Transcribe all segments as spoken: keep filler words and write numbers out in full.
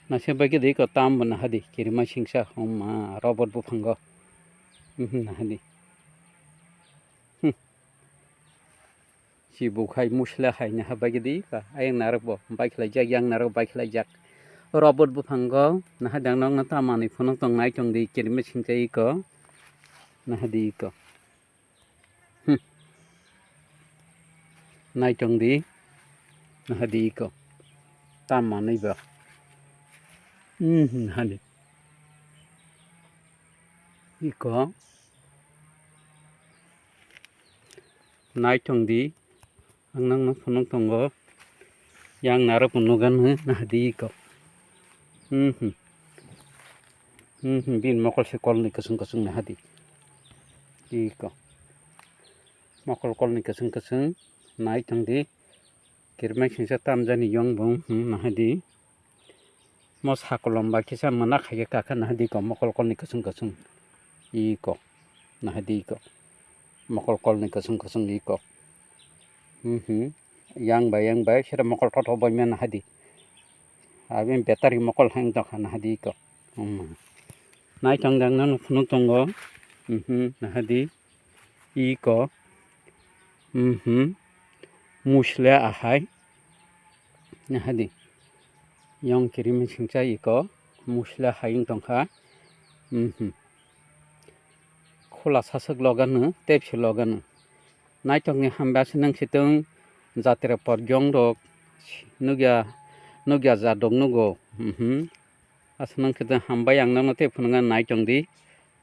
Naising bai khe di ko tam bo nahadi kirima singsa homa robot buphango. Mhm, nahadi. Hmm. Chibuk hai musla hai naha bai khe di ka ayang narok bo bai khlai jak, yang narok bai khlai jak. Robot buphango nahadi ang nokno tam manwi phunuk tong nai tong di kirima singsa iko. Nahadi iko. Hmm. Nai tong di. Nahadi iko. Tam manwi ba. Hmm, nahadi. Iko. Nai tong di. Ang nang no phunuk tongo. Yang narok phunuk gan nahadi iko. Hmm, hmm. Hmm, hmm, bin mokol se kol ni kasung kasung nahadi. Iko. Mokol kol ni kasung kasung nai tong di. Kirmai singsa tam jani yong bong, hmm, nahadi. Mo sakolom ba kisa mona khaikhe kakha nahadi ko mokol kol ni kasung kasung. Iko. Nahadi iko. Mokol kol ni kasung kasung iko. Hmm, hmm. Yang bai, yang bai, sira mokol thotho bai mena hadi. Abin betari mokol hang tokha na hadi ko. Hmm. Nai tong dang nang phunuk tongo. Hmm, na hadi. Iko. Hmm. Musle ahai. Na hadi. Yang kirim singcha iko. Musle hayung tongkha. Hmm. Khula saswk logano, tepsi logano. Naithokni hambai aswk nang sitwng jatra poryong rok nukya, nukya jat rok nugo. Mhm. Aswk nang sitwng hambai ang nokno tei phunukna nai tongdi.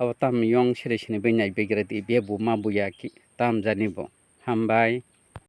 Abo tam yong siri sini bai nai begra di, be buma buya ki tam jani bo. Hambai.